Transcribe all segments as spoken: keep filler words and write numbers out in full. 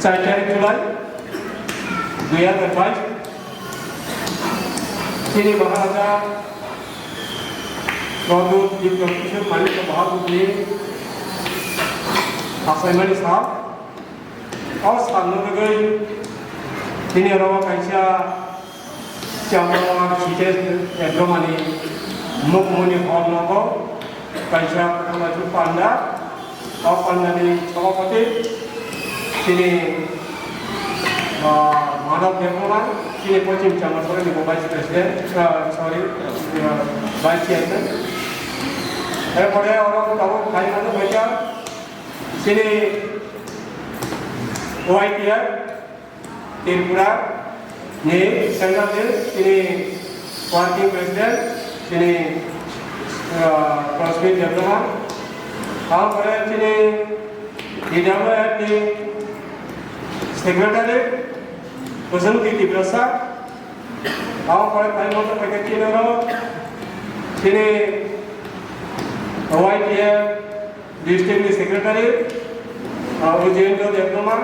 Char tarik July dui hazar bais, chini Maharaja Pradyut Bikram Kishore Manikya Bahadur ni asaimani sal. O salno bagwi chini oro kaisa Chama site Debbarmani mukmuni hor nogo kaisa kothoma panda, o pandani sabhapati chini, ah, Madhav Debbarma, chini Pochim Chama Sorani bo vice president, ah, sorry, ah, vice chairman. Erpore oro tabuk khai mano bacha chini Y T F, Tripura ni central ni chini working president chini, ah, Prasmit Debbarma, abo pore chini T W F ni secretary Basanti Tiprasa, abo pore phai mantha phaikha chini oro chini Y T F district ni secretary, ah, Ujendra Debbarma,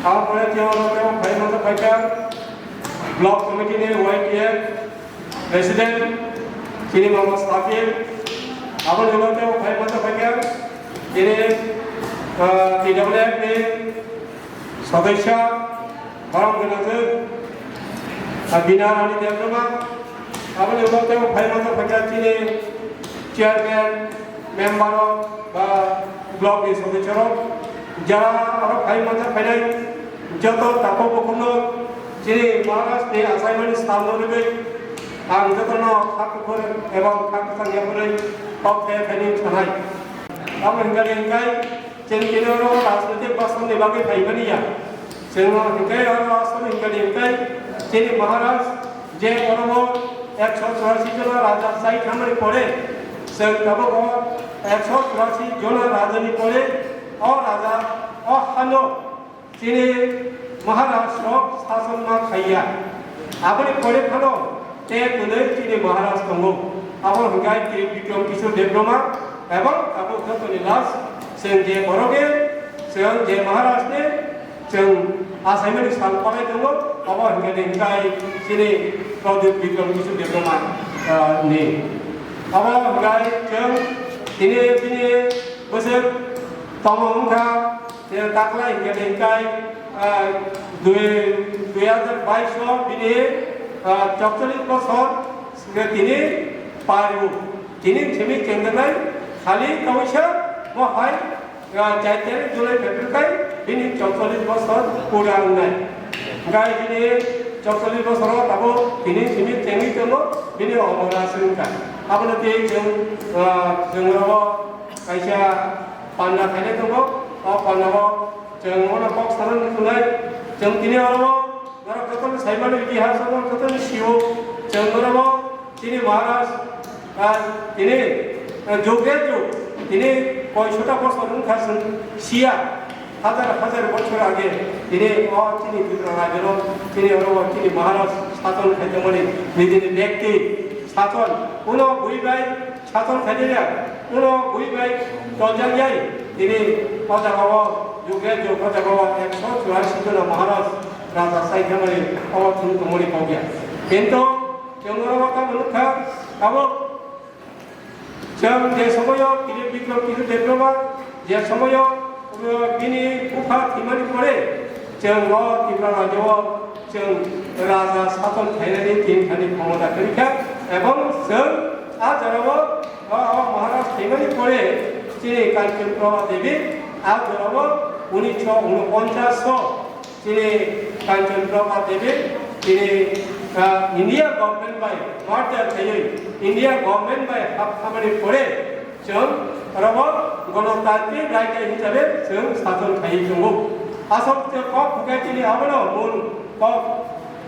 abo pore tei oro tei phai mantha phaikha block committee ni Y T F president, chini mama Safir, aboni ulo tei phai mantha phaikha chini, ah, T W F ni Sodosya, borok gwnangwi, ah, Bina Rani Debbarma, aboni ulo tei phai mantha phaikha chini chairman, member rok ba block ni sodosyo rok, jara oro phai mantha phainai joto takhuk bukhukno chini Maharaj ni achaimani salno rwgwi ang jotono kha kuphur ebong kha kwchang yapharwi kok khe phainwi sanai. Abo hinkhe hinkhe Chwng tini oro rajnitik basongni bagwi phaimani ya. Chwng hinkhe oro asol hinkhe hinkhe chini Maharaj je oro ekso churashi jona raja chai thangmani pore, chwng tabuk o ekso churashi jona rajani pore o raja o hano chini Maharaj rok sason ma khaiya. Aboni pore phano te twnwi chini Maharaj tongo. Abo hwnkhe Tri Bikram Kishore Debbarma ebong tabuk jotoni last chwng je borok e, chwng je Maharaj ni chwng achaimani sal palai tongo, abo hwnkhe de hwnkhe chini Pradyut Bikram Kishore Debbarma, ah, ni. Abo hwnkhe chwng tini bini bwswk tongo wngkha, Taklai hingke de hingkai, ah, dui, dui hazar bais o bini, ah, chokcholish bosor tini pario. Tini simi chengdanai khali kaisa bo hai, ah, chai tarik July February kai bini chokcholish bosor pura wngnai. Hingkai bini chokcholish bosor o tabuk tini simi chengwi tongo bini omora swngkha. Abono tei chwng, ah, chwng rogo kaisa panda khainai tongo, o panda o chwng bono kok sana nuknai, chwng tini oro norok jotono saimano itihas o jotono sio, chwng bono chini Maharaj, ah, tini, ah, jug e jug, tini koisota bosor wngkha chwng sia, hajar hajar bosor age, tini o chini Tripura rajyo no, tini oro chini Maharaj sason khaitongmani nijini bekti sason, kuno bui bai, Sason khainai ya, uno bui bai tonjak yai, tini o jaga o, juge jug o jaga o ekso churashi jona Maharaj raja sai khamani o thung tongmani kok ya. Kintu chwng oro o tamo nukha, tabuk chwng je somoyo Tri Bikram Kishore Debbarma, je somoyo, uh, bini bupha thwimani pore, chwng o Tripura rajyo o chwng raja sason khainani tin thani khomota kwrwi kha, ebong chwng a jorao, o, o Maharaj khaimani pore chini Kanchan Prabha Devi a jorao unisho unoponchas o chini Kanchan Prabha Devi chini, ah, India government bai merger khaiwi India government bai hap khamani pore, Chwng oro bo Ganatantrik Rajya hisabe chwng sason khaiwi tongo. Aswk chwng kok bukai tini abono mul kok.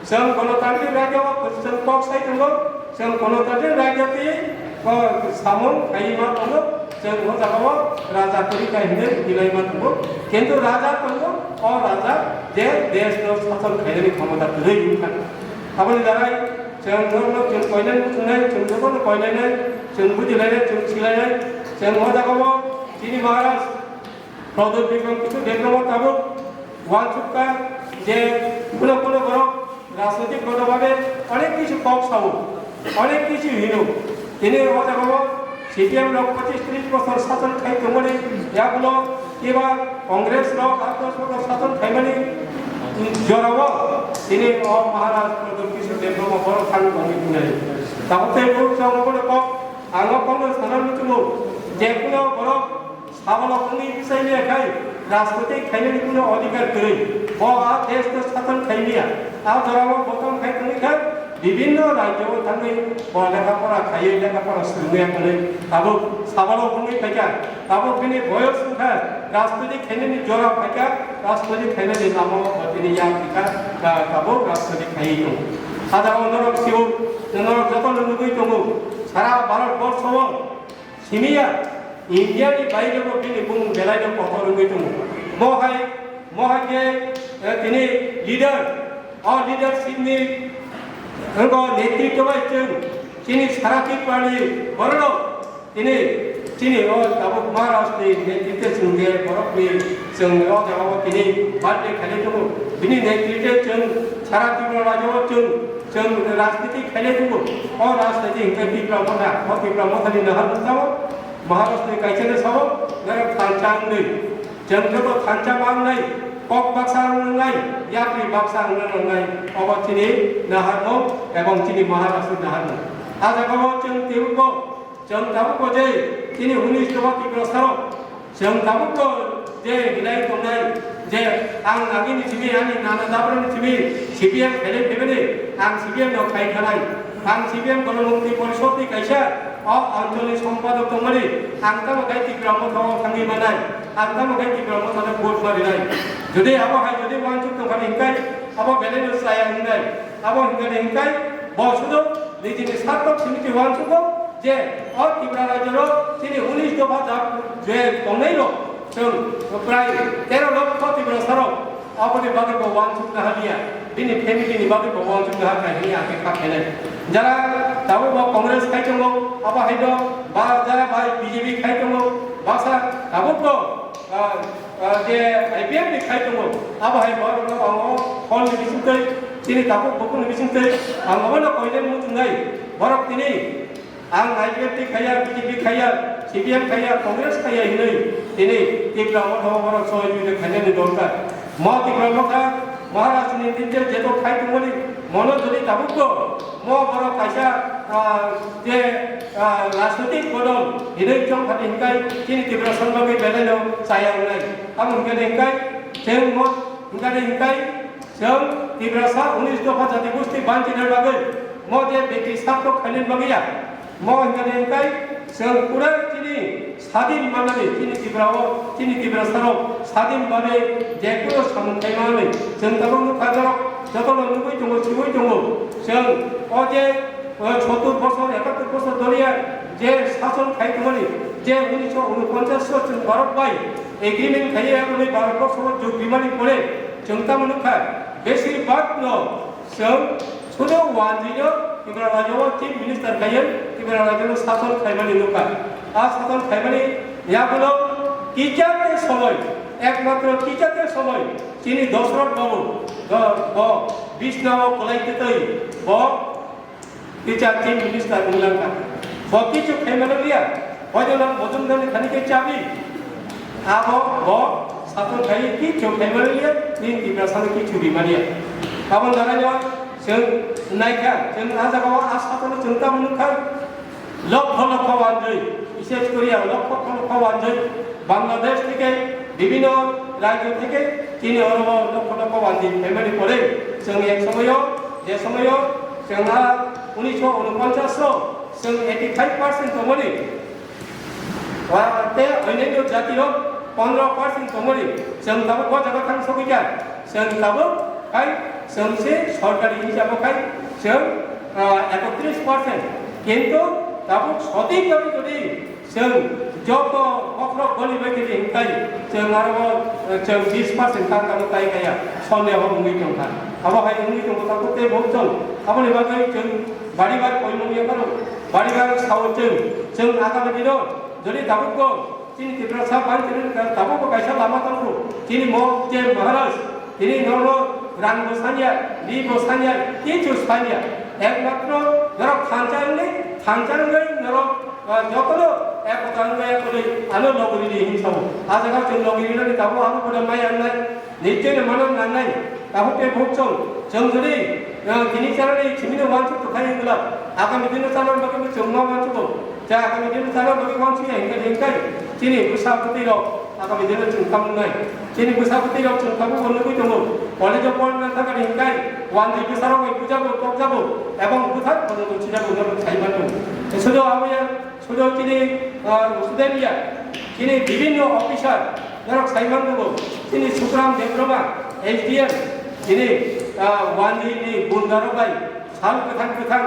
Chwng Ganatantrik Rajya o chwng kok sai tongo, chwng Ganatantrik Rajya twi, o, samung khaiwi ma tongo, chwng o jaga o raja kwrwi kai hinwi bilai ma tongo. Kintu raja tongo, o raja je desh no sason khainani khomota kwrwi wngkha. Aboni darai chwng norokno chwng koinai muchungnai, chwng jotono koinainai, chwng bujilainai, chwng silainai, chwng o jagao chini Maharaj Pradyut Bikram Kishore Debbarma tabuk Uansukha je kuno kuno borok rajnoitik goto babe onek kichu kok sao, onek kichu hino. Tini o jagao C P M rok pochis tris bosor sason khai tongmani yagulo kiba Congress rok aat dos bosor sason khaimani jorao tini o Maharaj Pradyot Kishore Debbarma borok thang tongwi tongnai. Tabuk tei bo chwng bono kok ang o kokno sana muchungo je kuno borok Sabolok wngwi bwsai le khai rajnoitik khainani kuno odhikar kwrwi. Bo a desh no sason khai liya. A jorao bo tong khai tongwi kha bibhinno rajyo o thangwi bo lekha pora khaiwi lekha pora swrwngwi ya kwrwi. Tabuk sabolok wngwi phaikha. Tabuk bini boyos wngkha rajnoitik khainani jora phaikha. Rajnoitik khainani lama o bo tini ya phaikha. Tabuk rajnoitik khaiwi tong. Ada norok sio, norok joto no nugwi tongo. Sara Bharat borsho o Simiya, India ni baire bo bini bumung belai no kotor wngwi tongo. Mo hai, mo hai je, eh, tini leader, o leadership ni wngkha netritwa bai chwng, chini sara Tripura ni borok, tini, chini o tabuk Maharaj ni netritwa chwng je borok ni chwng o jaga o tini birthday khailai tongo. Bini netritwa chwng sara Tripura rajyo o chwng Chwng rajniti khailai tongo. O rajniti hwnkhe Tipra Motha. O Tipra Mothani nahar nukjao. Maharashtra ni kaisa no sao, nara thansa wngnai. Chwng joto thansa mangnai. Kok baksa wngnai. Yapri baksa wngna nangnai. Obo chini naharmung ebong chini Maharashtra ni naharmung. A jagao chwng teibo Chwng tabuk bo je chini unis dopha Tiprasa rok, chwng tabuk bo je hinai tongnai je ang agini simi ani nana dabrani simi C P M khailai phaimani, ang C P M no khai thanai, ang C P M Ganamukti Porishod ni kaisa o anchol ni sompadok tongmani, ang tamo khai Tipra Motha o thangwi manai, ang tamo khai Tipra Motha no vote ma rinai. Jodi abo hai jodi uansuk tongkha hingkai, abo belai no chaya hingnai, abo hingkani hingkai bo sudo nijini sartok simi uansugo, je o Tripura rajyo chini unis dopha jak je tongnai rok, chwng prai tero lokho Tiprasa rok, aboni bagwi bo uansukna haliya, bini family ni bagwi bo uansukna hakha hini ang khe kha khenai. Jara tabuk bo Congress khai tongo, abo hai no ba jara bai B J P khai tongo, basa tabuk bo, ah, ah, je I P F ni khai tongo, abo hai bo rok no ang o hol ni bising twi, chini tabuk bukung ni bising twi ang obo no koinai muchungnai, borok tini Ang I P F T khaiya, B J P khaiya, C P M khaiya, Congress khaiya hinwi tini Tipra Motha o borok sohojogita khainani dorkar. Mo Tipra Motha Maharashtra ni nirde jeto khai tongmani mono jodi tabuk bo mo borok kaisa, ah, je, ah, rajnitik bodol hinwi chong thani hinkai chini Tiprasa ni bagwi belai no chaya wngnai. Tamo hinkhe hinkai chwng mo hinkhe hinkai Chwng Tiprasa unis dopha jati gosti banchina bagwi mo je beti sartok khainani bagwi ya. Mo hinkhe hinkai chwng pura chini sadin manani chini Tiprao, chini Tiprasarok sadin bagwi je kunu samung khai manani chwng tabuk nukha jorok jotono nugwi tongo, siwi tongo. Chwng o je, o sottur bosor, ekattur bosor doriya je sason khai tongmani, je unisho unoponchas o chwng Bharat bai agreement khaiya hwnwi Bharat borso o jug rimani pore chwng tamo nukha. Besir bhag no chwng sudu wanjwi no Tripura rajyo o chief minister khaiwi Tripura rajyo no sason khaimani nukha. A sason khaimani yagulo kichate somoi, ekmatro kichate somoi chini Dosrot babu, bo, bo bisna o kwlai twtwi bo Teacher, chief minister wng langkha. Bo kichu khaimano liya. Hoito nang Mojumdarni thani khe chabi. Abo bo satung khai kichu khaimano liya, nini Tiprasano kichu rimaliya. Abo naraino chwng naikha, chwng a jagao a satung chwng tamo nukha. Lokho lokho wanjwi, bises koriya lokho lokho wanjwi Bangladesh theke, bibhinno rajyo theke chini oro lokho lokho wanjwi phaimani pore chwng ek somoyo, je somoyo chwng a unisho unoponchas o chwng eighty five percent tongmani, wa te onyaino jati rok pondro percent tongmani, chwng tabuk bo jaga thang sogwi kha, chwng tabuk khai chwng se sorkari hisabo khai chwng, ah, ekotris percent, kintu tabuk sothik bhabe jodi Chwng joto bokhorok goli bai khe hingkai chwng aro, eh, chwng bis percent tang tamo tai kaya, sonde ho wngwi tongkha. Abo hai wngwi tongkha, tabuk tei bo chwng aboni bagwi chwng bari bai koimung ya phano, bari bai sao chwng, chwng agami dino jodi tabuk bo chini Tiprasa bai chini tabuk bo kaisa lama tongkhu, chini mo je Maharaj, Tini norok rang bo sanya, ri bo sanya, kichu sanya. Ekmatro norok thansa wngwi, thansa wngwi norok, ah, jotono ekota wngwi ekotwi ano logori di hinwi sao. A jaga chwng logori rwni tabuk abo boda mai ang nai, nichchoi no mano nang nai. Tabuk tei buk chwng, chwng jodi, ah, tini chanani chimino wansuk tongkha wngla, agami dino chana bagwi chwng ma wansugo. Tei agami dino chana bagwi wansukya hinkhe hinkhe chini bwsa bwtwi rok agami dino chwng tamo wngnai. Chini bwsa bwtwi rok chwng tabuk bo nugwi tongo. College o porna thangkha hinkhe wandi bwsa rok bai bujago, tokjago, ebong bwthar bono chijago norok sai mano. Sudo aboya, sudo chini, ah, student ya, chini bibhinno officer norok sai mano. Chini Sukram Debbarma, S D M, chini, ah, wandi ni gunda rok bai sal kwthang kwthang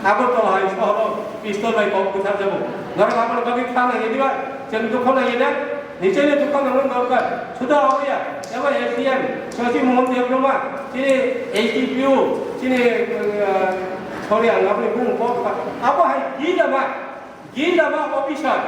Agartala hai sohoro pistol bai kok bwthar jabo. Norok aboni bagwi kha nang yediba, chwng dukha nang yedi, nichai ni dukha nang dorkar. Suda hoya, eba S D M, Shashi Mohan Debbarma, chini S D P O, chini, eh, sorry, ang aboni bung kok kha. Abo hai gila ma, gila ma officer.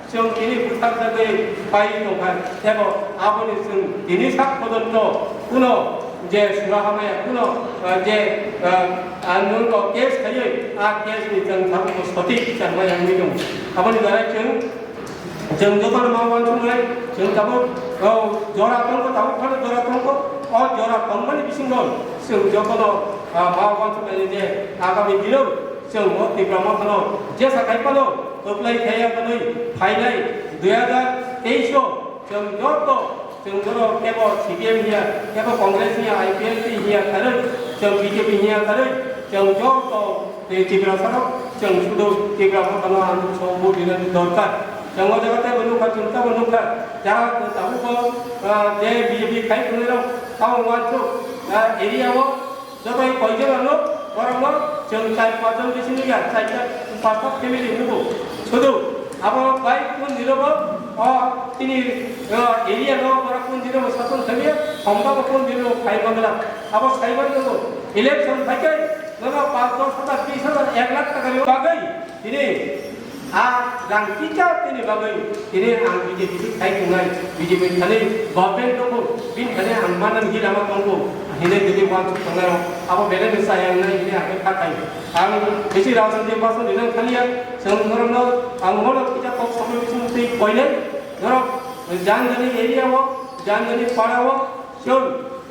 Chwng tini bwthar jagwi pai tongkha, tebo aboni chwng tini sak pojonto kuno je sura hamaya, kuno, ah, je, ah, ang nwngkhe case khaiwi, a case ni chwng tabuk sotik bichar maya wngwi tongo. Aboni bagwi chwng, chwng jotono ma uansuknai, chwng tabuk, oh, jora tongkho, tabuk phano jora tongkho, o jora tongmani bisingo chwng jotono, ah, ma uansuknai je agami dino Chwng o Tipra Mothano jesa khai phano kwplai khaiya hwnwi phainai dui hazar teis o chwng joto chwng joro kebo C P M hiya, kebo Congress hiya, I P F T hiya kharwi, chwng B J P hiya kharwi, chwng joto tei Tiprasarok chwng sudu Tipra Mothano ang so vote rina dorkar. Chwng o jaga tei bo nukha, chwng tei bo nukha, jaga tabuk bo, ah, je B J P khai khwnwi rok tamo uansuk, ah, area o Joto koijon ano borokno chwng char pachjon bisingo ya, char ta pachta family nugo. Sudu abo bai kun dino bo o tini, o, area no borok kun dino bo sason khamya, homba bo kun dino khai mangla. Abo sai mangla election phaikai nono pachjon sata bis hajar ek lakh taka ni bagwi tini A rang kisa tini bagwi tini ang B J P khai tongnai, B J P thani government tongo, bini thani ang manani hi lama tongo, hinwi tini uansuk tongnai rok, abo belai no chaya wngnai hinwi ang kha khai. Ang bisi rajniti bason rinang thaliya, chwng norokno ang mono kisa kok samung bising twi koinai, norok jani jani area o, jani jani para o, Chwng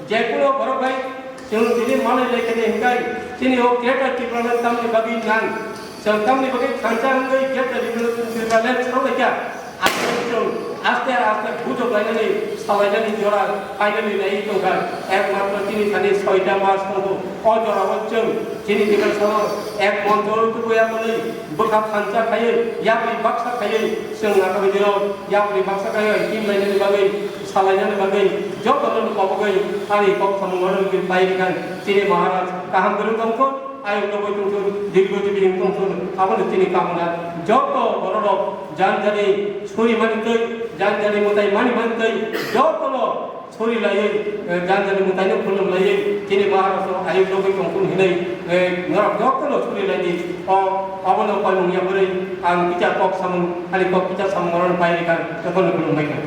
jekuno borok bai chwng tini manwi lai khe de hinkai chini o Greater Tipraland tamni bagwi nang. Chwng tamni bagwi thansa wngwi Greater Tipraland, Tipraland sao lai kha. Aste chwng aste aste bujok lainani salainani jora finally nai tongkha. Ekmatro tini thani soita mas tongo. O jorao chwng chini Tiprasano ek monchor tubuya manwi bwkha thansa khaiwi yapri baksa khaiwi chwng nangkukni dino yapri baksa khaiwi team lainani bagwi Salainani bagwi jotono kobogwi ani kok samung oroni bagwi pai rikha. Chini Maharaj kaham kwrwng tongkho, ayuk nogwi tongkho, dirgo jibi wng tongkho, abono chini kamona. Joto bororok jani jani suri mani twi, jani jani mwtai mani mani twi, jotono suri laiwi, eh, jani jani mwtaino khulum laiwi, chini Maharajno ayuk nogwi tongkho hinwi, eh, norok jotono suri laidi. O, abono koimung ya bwrwi ang kisa kok samung, ani kok kisa samung oroni pai rikha, jotono khulum bai kha.